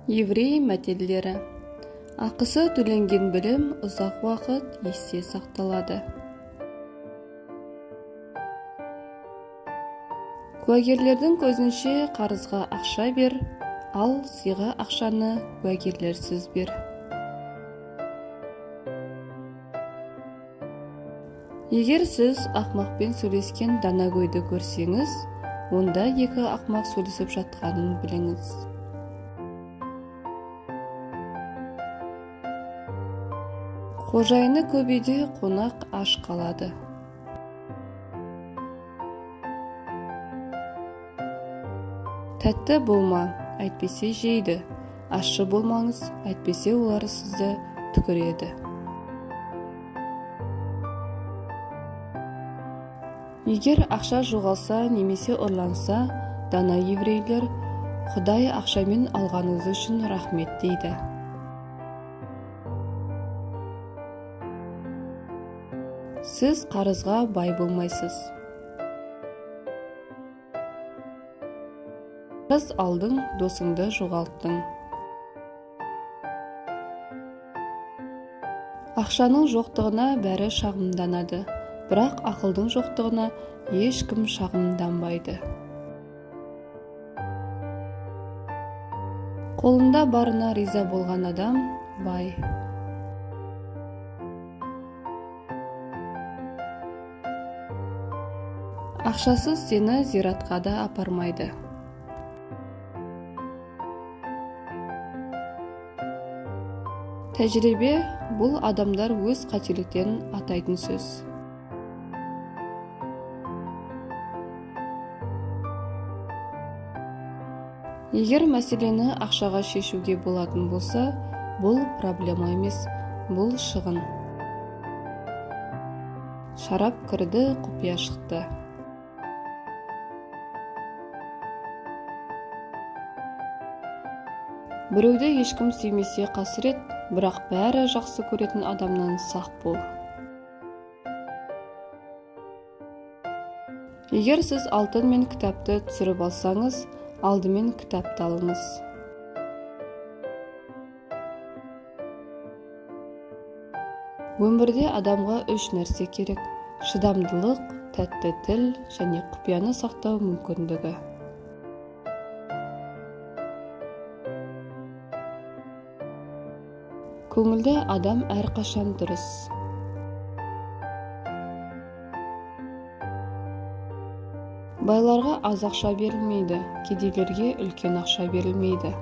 Еврей мәтелдері. Ақысы төленген білім ұзақ уақыт есте сақталады. Куәгерлердің көзінше қарызға ақша бер, ал сыйға ақшаны куәгерлерсіз бер. Егер сіз ақмақпен сөйлескен данагөйді көрсеңіз, онда екі ақмақ сөйлесіп жатқанын біліңіз. Қожайыны көп үйде қонақ аш қалады. Тәтті болма, әйтпесе жейді. Ащы болмаңыз, әйтпесе олар сізді түкіреді. Егер ақша жоғалса немесе ұрланса, дана еврейлер Құдай ақшамен алғаныңыз үшін рахмет дейді. Сіз қарызға бай болмайсыз. Қарыз алдың, досыңды жоғалттың. Ақшаның жоқтығына бәрі шағымданады, бірақ ақылдың жоқтығына ешкім шағымданбайды. Қолында барына риза болған адам бай. Ақшасыз сені зиратқа да апармайды. Тәжірибе бұл адамдар өз қателіктерін атайтын сөз. Егер мәселені ақшаға шешуге болатын болса, бұл проблема емес, бұл шығын. Шарап кірді, құпия шықты. Біреуді ешкім сүймесе қасірет, бірақ бәрі жақсы көретін адамнан сақ бол. Егер сіз алтын мен кітапты түсіріп алсаңыз, алдымен кітапты алыңыз. Өмірде адамға үш нәрсе керек: шыдамдылық, тәтті тіл және құпияны сақтау мүмкіндігі. Көңілді адам әрқашан дұрыс. Байларға аз ақша берілмейді, кедейлерге үлкен ақша берілмейді.